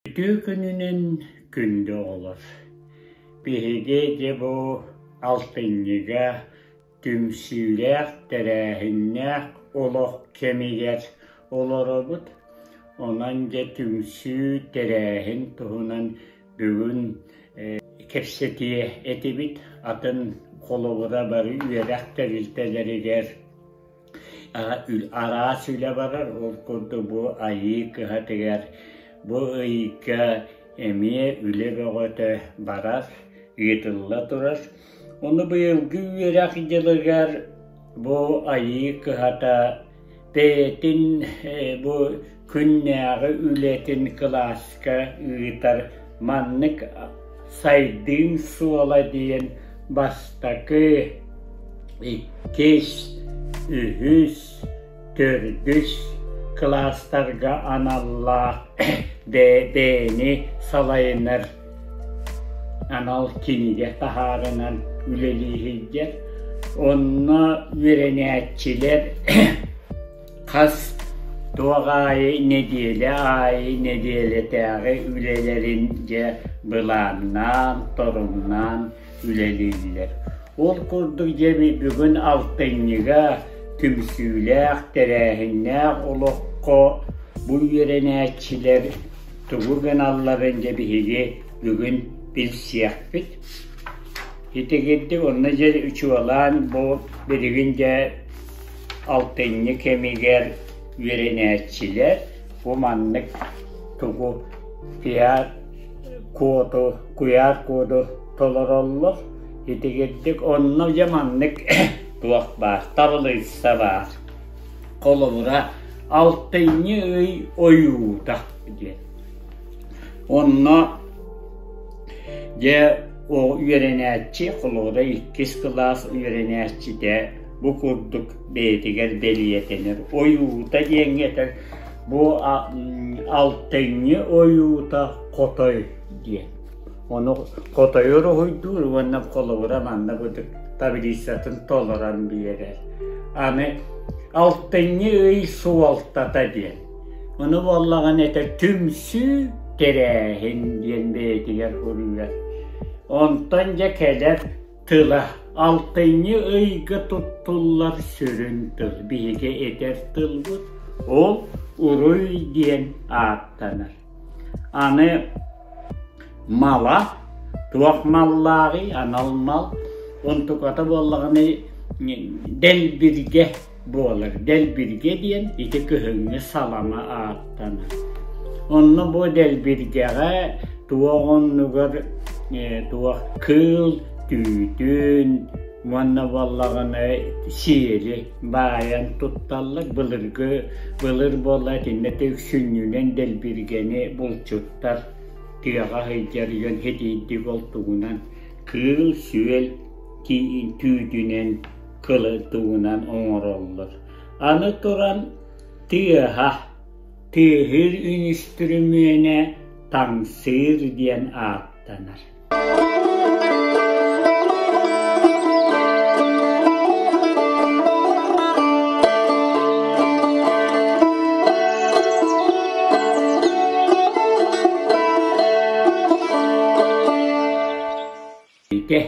Үтүө күнүнэн күндү оҕолор! Биһиги дьэ бу алтынньыга түмсүүлээх, тэрээһиннээх олох кэмигэр олоробут. Онон дьэ түмсүү, тэрээһин туһунан бүгүн кэпсэтиэ этибит. Атын холобура бары үөрэх тэрилтэлэригэр Араас үлэ барар, ол курдук бу Айыы кыһатыгар бу ыйга эмиэ үлэ бөҕөтө барар, ыытылла турар. Ону быйылгы үөрэх дьылыгар бу Айыы кыһата бэйэтин бу күннээҕи үлэтин кылааска ыытар маннык сайдыым суола диэн бастакы, иккис, үһүс, төрдүс кылаастарга аналлаах бэйэни салайынар анал кинигэ таһаарынан үлэлии сылдьар. Онно үөрэнээччилэр Хас туох аайы нэдиэлэ аайы нэдиэлэтээҕи үлэлэрин дьэ былааннаан, торумнаан үлэлииллэр. Ол курдук дьэ бүгүн алтынньыга түмсүүлээх, тэрээһиннээх олоххо бу үөрэнээччилэр тугу гыналларын дьэ биһиги бүгүн билсиэхпит. Итигирдик онно дьэ учуолаан бу билигин дьэ Алтынньы кэмигэр үөрэнээччилэр бу маннык тугу пиар-коду, куйаар-коду толороллор. Итигирдик онно дьэ маннык туох баар, табылыйса баар. Холобура, алтынньы ый ойуута диэн. Онно дьэ үөрэнээччи, холобура иккис кылаас үөрэнээччитэ бу курдук бэйэтигэр бэлиэтэнэр. Ойуута диэҥҥэ этэр бу алтынньы ойуута хотой диэн. Ону хотойу уруһуйдуур уонна холобура манна бу таблицатын толорон биэрэр. Аны алтынньы ый суолтата диэн. Ону буоллаҕына этэр түмсүү тэрээһин диэн бэйэтигэр уруйар. Онтон дьэ кэлэр тыла алтынньы ыйга туттуллар сүрүн тыл биһиги этэр тылбыт ол уруй диэн ааттанар. Аны мала туох маллааҕый анал мал онтуката буоллаҕына дэлбиргэ буолар. Дэлбиргэ диэн ити кыһыҥҥы салама ааттанар. Онно бу дэлбиргэҕэ туох оннугар туох кыыл түүтүн уонна буоллаҕына сиэли баайан тутталлар. Былыргы былыр буолла итиннэ сүнньүнэн дэлбиргэни булчуттар тыаҕа сылдьар дьон хитийдик ол тугунан кыыл-сүөл түүтүнэн кылы тугунан оҥороллор. Аны туран тыаһа, тыаһыыр үнүстүрүмүөнэ таҥсыыр диэн ааттанар. Ити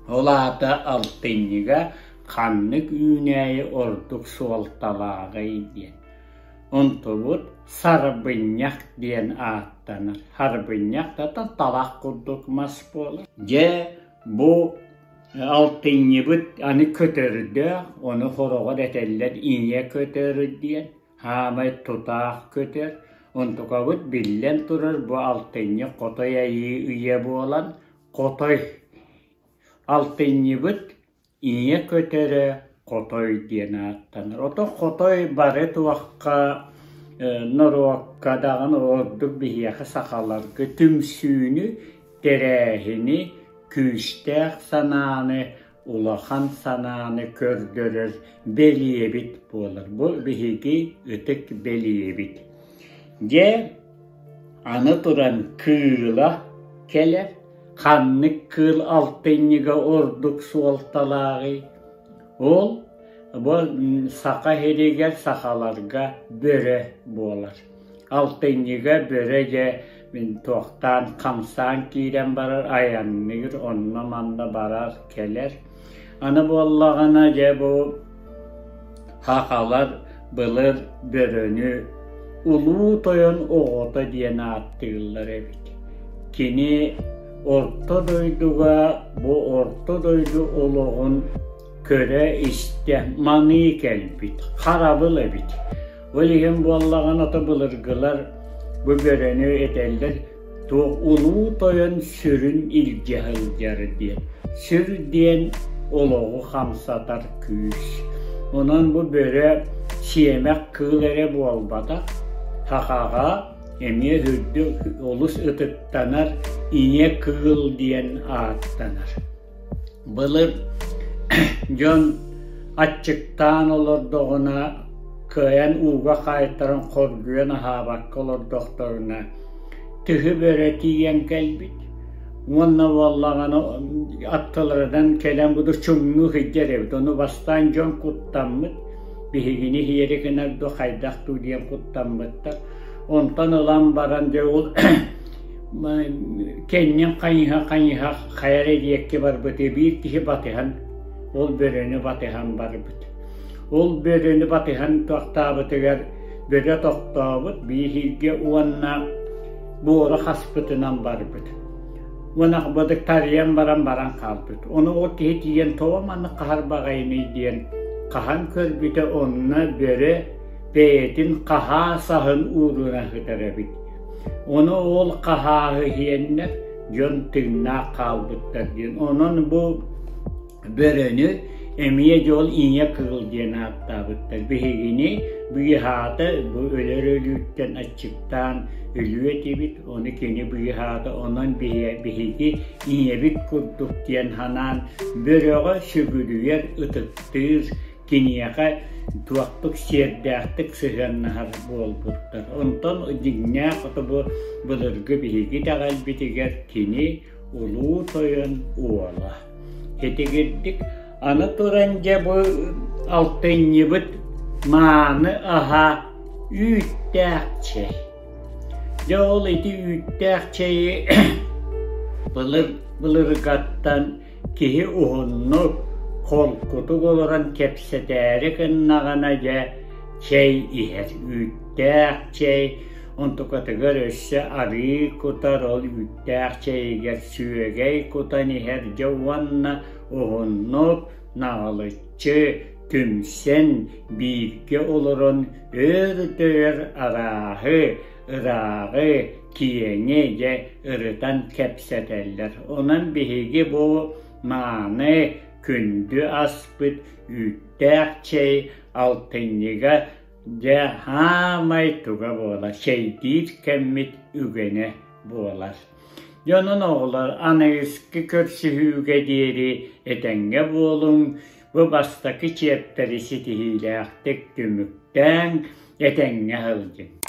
ол аата алтынньыга ханнык үүнээйи ордук суолталааҕый диэн. Онтубут сарбынньах диэн ааттанар. Сарбынньах да талах курдук мас буолар. Дьэ, бу алтынньыбыт аны көтөрдөөх, ону хороҕор этэллэр ийэ көтөр диэн. Хаамай тутаах көтөр, онтукабыт биллэн турар бу алтынньы хотой айыы ыйа буолан, хотой алтынньыбыт ийэ көтөрө хотой диэн ааттанар. Ото хотой бары туохха норуокка даҕаны ордук биһиэхэ сахаларга түмсүүнү, тэрээһини, күүстээх санааны улахан санааны көрдөрөр бэлиэбит буолар. Бу биһиги ытык бэлиэбит. Дьэ, аны туран кыыла кэлэр. Ханнык кыыл алтынньыга ордук суолталааҕый? Ол бу Саха сиригэр сахаларга бөрө буолар. Алтынньыга бөрө дьэ мин туохтаан хамсаан киирэн барар, айанныыр, онно-манна барар, кэлэр. Аны буоллаҕына дьэ бу сахалар былыр бөрөнү Улуу Тойон оҕото диэн ааттыыллар эбит. Кини орто дойдуга бу орто дойду олоҕун көрө-истэ маныы кэлбит, харабыл эбит. Ол иһин буоллаҕына то былыргылар бу бөрөнү этэллэр туох улуу тойон сүрүн илдьэ сылдьар диэн. Сүр диэн олоҕу хамсатар күүс. Онон бу бөрө сиэмэх кыыл эрэ буолбатах, сахаҕа эмиэ үрдүк олус ытыктанар ийэ кыыл диэн ааттанар. Былыр дьон аччыктаан олордоҕуна, кыайан ууга хаайтаран хоргуйан аһаабакка олордохторуна, тыһы бөрө тиийэн кэлбит уонна буоллаҕына аттыларынан кэлэн буду чуҥнуу сылдьар эбит. Ону бастаан дьон куттаммыт, биһигини иһиэри гынар дуу, хайдах дуу диэн куттаммыттар. Онтон ылан баран дьэ ол Кэннин хайыһа-хайыһа хайа эрэ диэки барбыты биир киһи батыһан, ол бөрөнү батыһан барбыт. Ол бөрөнү батыһан тохтообутугар бөрө тохтообут биир иһиргэ уонна буора хаспытынан барбыт. Уонна бадык тарыйан баран баран хаалбыт. Ону ол киһи тиийэн тоҕо маннык хаһар баҕайыный диэн хаһан көрбүтэ онно бөрө бэйэтин хаһаа саһын ууруна сытар эбит. Ону ол хаһааһы иһиэннэр дьон тыыннаах хаалбыттар диэн. Онон бу бөрөнү эмиэ дьол ийэ кыыл диэн ааттаабыттар. Биһигини быыһаата бу өлөр өлүүттэн аччыктаан өлүө этибит, ону кини быыһаата, онон биһиги ийэбит курдук диэн санаан бөрөҕө сүгүрүйэр, ытыктыыр киниэхэ туохтук сиэрдээхтик сыһыаннаһар буолбуттар. Онтон дьиҥнээх ото бу былыргы биһиги итэҕэлбитигэр кини Улуу Тойон уола. Итигирдик аны туран дьэ бу алтынньыбыт мааны аһа үүттээх чэй. Дьэ ол ити үүттээх чэйи былыр былыргаттан Киһи уһуннук, холкутук олорон кэпсэтээри гыннаҕына дьэ чэй иһэр, үүттээх чэй, онтукатыгар өссө арыы кутар, ол үүттээх чэйигэр сүөгэй кутан иһэр дьэ уонна уһуннук, наҕылыччы түмсэн бииргэ олорон өр-өтөр арааһы, ырааҕы, киэҥи дьэ ырытан кэпсэтэллэр. Онон биһиги бу мааны күндү аспыт үүттээх чэй алтынньыга дьэ хаамай туга буолар, чэйдиир кэммит үгэнэ буолар. Дьонун оҕолор аныгыскы көрсүһүүгэ диэри этэҥҥэ буолуҥ, бу бастакы чиэппэри ситиһиилээхтик түмүктээҥ, этэҥҥэ сылдьыҥ.